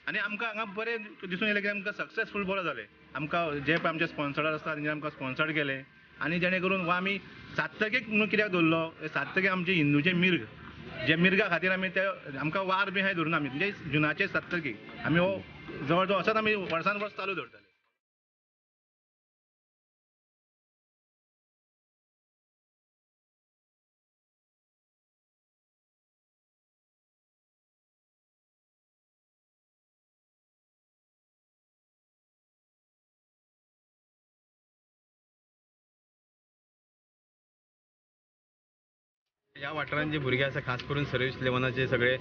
आनी आमकां हांगा बरें दिसून येयलें की आमकां सक्सेसफूल बरो जालें. आमकां जे पळय आमचे स्पॉन्सर आसता तेंच्यानी आमकां स्पॉन्सर्ड केलें आनी जेणे करून वा आमी सात्तकीक म्हणून कित्याक दवरलो, सात्तकी आमचे हिंदूचे मिर्ग, जे मिर्गा खातीर आमी ते आमकां वार बी हाय धरून आमी म्हणजे जुनाचे 7 तारखेक आमी हो जवळ जवळ असोच आमी वर्सान वर्स चालू दवरतले. ह्या वाठारांत जे भुरगे आसा खास करून सर्वीस इलेवनाचे सगळे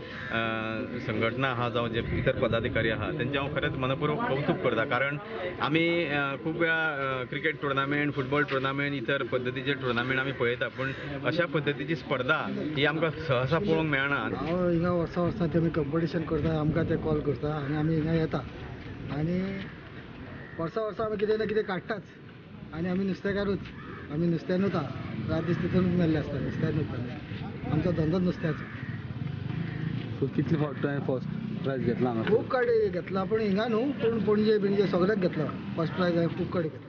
संघटना आहा जावं जे इतर पदाधिकारी आहा तेंचें हांव खरेंच मनपूर्वक कौतूक करता. कारण आमी खूब वेळा क्रिकेट टुर्नामेंट, फुटबॉल टुर्नामेंट, इतर पद्दतीचे टुर्नामेंट आमी पळयता, पूण अशा पद्दतीची स्पर्धा ही आमकां सहसा पळोवंक मेळना. हांव हिंगा वर्सां वर्सां तेमी कंपिटिशन करता, आमकां ते कॉल करता आनी आमी हिंगा येता आनी वर्सां वर्सां आमी कितें ना कितें काडटाच आनी आमी नुस्तेकारूच, आमी नुस्त्यानूच आहा, रात दीस तितूनच मेल्ले आसता नुस्त्यानूच, आमचो धंदोच नुस्त्याचो. सो कितले फावट तुवें फर्स्ट प्रायज घेतला हांगा? खूब कडेन घेतला, पूण हिंगा न्हू, पूण पणजे बिणजे सगळ्याक घेतला फर्स्ट प्रायज हांवें खूब कडेन घेतला.